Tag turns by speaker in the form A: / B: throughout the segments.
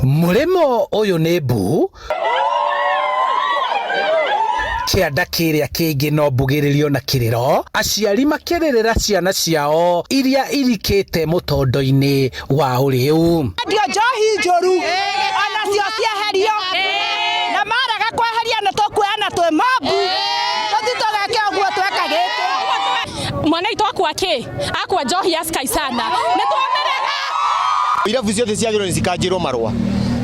A: Mũrĩmo ũyũ nĩ mbu kĩanda kĩrĩa kĩngĩ no mbugĩrĩrio na kĩrĩro aciari makĩrĩrĩra ciana ciao iria irikĩte mũtondo-inĩ wa ũrĩu.
B: Endio njohi njũru onacio cieherio na marega kweheria nĩ tũkuoyana twĩ mobu tũthi tũgeke ũguo tweka gĩkĩ.
C: Mwana witũ akua kĩ? Akua njohi ya Sky sana. Nĩ twamĩrega.
D: Irabu ciothe ciagĩrĩirwo nĩ cikanjĩrwo marũa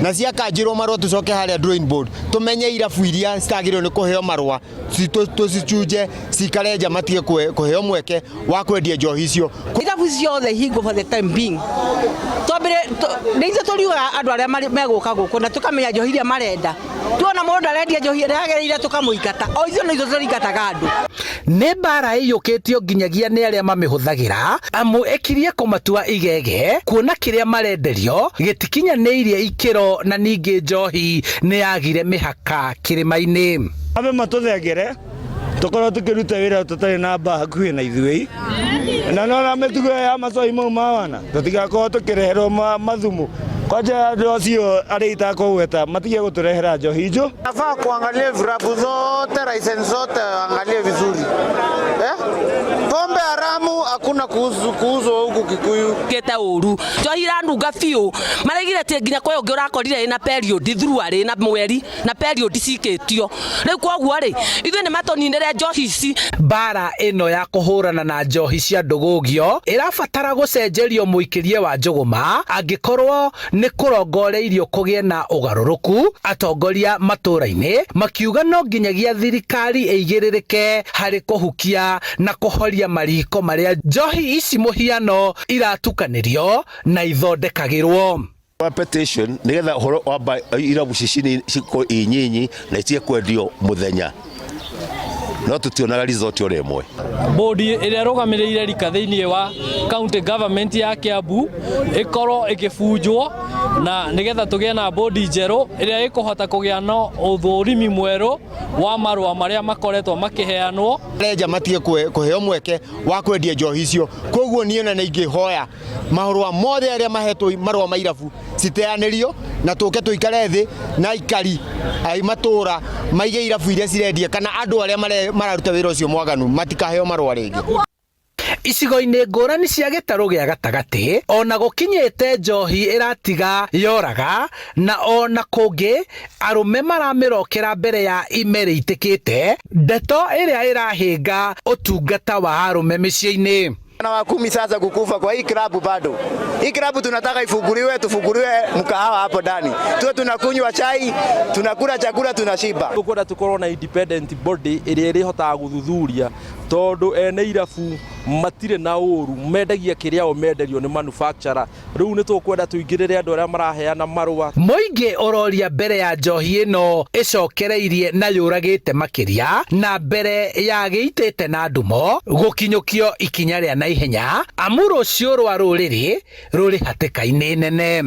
D: na ciakanjĩrwo marũa tũcoke harĩa drawing board tũmenye irabu iria citagĩrĩirwo nĩ kũheo marũa tũcicunje cikare nja matige kũheo mweke wa kwendia njohi icio.
B: Irabu ciothe ihingwo for the time being twambire nĩ ithuĩ tũriugaga andũ arĩa megũka gũkũ na tũkamenya njohi iria marenda. Tuona mũndũ arendia njohi ĩrĩa yagĩrĩire tũkamũingata. O ithuĩ no ithuĩ tũringataga andũ.
A: Nĩ mbaara ĩiyũkĩtio nginyagia nĩ arĩa mamĩhũthagĩra amu ĩkirie kũmatua igege kuona kĩrĩa marenderio gĩtikinyanĩirie ikĩro na ningĩ njohi nĩ yagire mĩhaka kĩrĩma-inĩ.
E: Ambe matũthengere tũkorwo tũkĩruta wĩra tũtarĩ na mbaa hakuhĩ na ithuĩ na nona mĩtugo ya macoi mau ma wana tũtigakorwo tũkĩreherwo mathumu kwanja andũ acio arĩa itakũgweta matige gũtũrehera njohi njũ.
F: Nafaa kuangalia virabu zote license zote angalie vizuri eh? Pombe haramu hakuna kuuzwa huku Kikuyu.
G: Kete ũru njohi iranunga biũ maraigire atĩ nginya kwĩ ũngĩ ũrakorire ĩna period thuruarĩ na mweri na period cikĩtio rĩu koguo rĩ ithuĩ nĩ matũninĩre njohi ici.
A: Mbaara ĩno ya kũhũrana na njohi cia ndũgũgio ĩrabatara gũcenjerio mũikĩrie wa njũgũma angĩkorwo nĩ kũrongoreirio kũgĩe na ũgarũrũku, atongoria matũũra-inĩ makiuga no nginyagia thirikari ĩigĩrĩrĩke harĩ kũhukia na kũhoria mariko marĩa njohi ici mũhiano iratukanĩrio na ithondekagĩrwo.
H: Wa petition nigetha uhoro wa irabu ici cikorwo i nyinyi na itige kwendio muthenya no tutionaga result ora ĩmwe.
I: Bodi ĩrĩa ĩrũgamĩrĩire rika thĩinĩ wa county government ya Kiambu ĩkorwo ĩkĩbunjwo na nĩgetha tũgĩe na bodi njerũ ĩrĩa ĩkũhota kũgĩa na ũthũrimi mwerũ wa marũa marĩa makoretwo makĩheanwo.
D: Renja matige kũheo mweke wa kwendia njohi icio koguo niĩ ona nĩ ingĩhoya marũa mothe arĩa mahetwo marũa ma irabu citeanĩrio na tũke tũikare thĩ na aikari a matũra maige irabu iria cirendia kana andũ arĩa mararuta wĩra ũcio mwaganu matikaheo marũa rĩngĩ.
A: Icigo-inĩ ngũrani cia gĩtarũ gĩa gatagatĩ ona gũkinyĩte njohi ĩratiga yoraga na ona kũngĩ arũme maramĩrokera mbere ya ime rĩitĩkĩte, ndeto ĩrĩa ĩrahĩnga ũtungata wa arũme mĩciĩ-inĩ.
F: Na wa kumi sasa kukufa kwa hii klabu bado. Hii klabu tunataka ifunguliwe, tufunguliwe mkahawa hapo ndani. Tuwe tunakunywa chai, tunakula chakula, tunashiba.
I: Tukwenda tukorwo na independent body ĩrĩa ĩrĩhotaga gũthuthuria tondũ ene irabu matirĩ na ũru mendagia kĩrĩa o menderio nĩ manufacturer. Rĩu nĩ tũkwenda tũingĩrĩre andũ arĩa maraheana marũa.
A: Mũingĩ ũroria mbere ya njohi ĩno ĩcokereirie na yũragĩte makĩria na mbere ya gĩitĩte na ndumo gũkinyũkio ikinya rĩa naihenya amu rũciũ rwa rũrĩrĩ rũrĩ hatĩka-inĩ nene.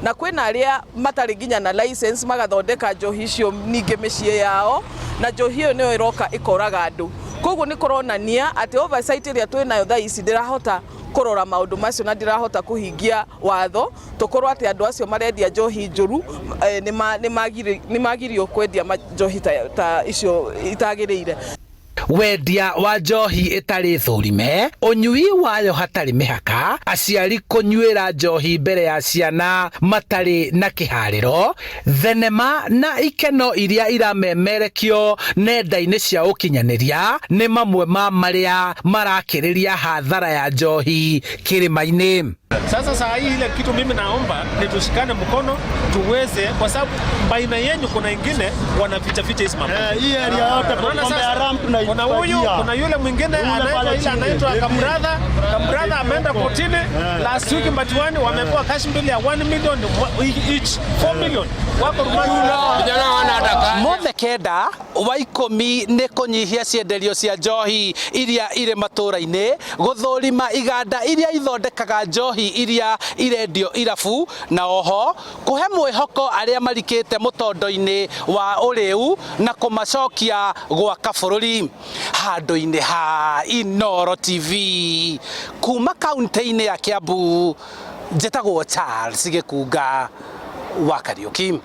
J: Na kwĩna arĩa matarĩ nginya na license magathondeka njohi icio ningĩ mĩciĩ yao na njohi ĩyo nĩyo ĩroka ĩkoraga andũ. Koguo nĩ kũronania atĩ oversight ĩrĩa twĩnayo thaa ici ndĩrahota kũrora maũndũ macio na ndĩrahota kũhingia watho tũkorwo atĩ andũ acio marendia njohi njũru nĩ magirio kwendia njohi ta icio itagĩrĩire.
A: Wendia wa njohi ĩtarĩ thũrime, ũnyui wayo hatarĩ mĩhaka, aciari kũnyuĩra njohi mbere ya ciana matarĩ na kĩharĩro, thenema na ikeno iria iramemerekio nenda-inĩ cia ũkinyanĩria nĩ mamwe ma marĩa marakĩrĩria hathara ya njohi kĩrĩma-inĩ.
K: Sasa saa hii ile kitu mimi naomba ni tushikane mkono tuweze, kwa sababu baina yenyu kuna ingine wanaficha ficha hizi mambo.
E: Hii area yote
K: Unaona
E: pombe
K: sasa,
E: haramu tunaifagia.
K: Kuna huyu, kuna yule mwingine
E: Yule
K: anaitwa
E: pale
K: ile
E: chini.
K: anaitwa Kambrother. Kambrother ameenda kotini last week Mbatiwani, wamepewa cash bill ya 1 million each, 4 million. Wako rumande.
A: Mothe kenda wa ikũmi nĩ kũnyihia cienderio cia njohi iria irĩ matũũra-inĩ, gũthũrima iganda iria ithondekaga njohi iria irendio irabu, na oho kũhe mwĩhoko arĩa marikĩte mũtondo-inĩ wa ũrĩu na kũmacokia gwaka bũrũri. Handũ-inĩ ha Inooro TV kuma kaunti-inĩ ya Kiambu, njĩtagwo Charles Gĩkunga. wa Kariuki.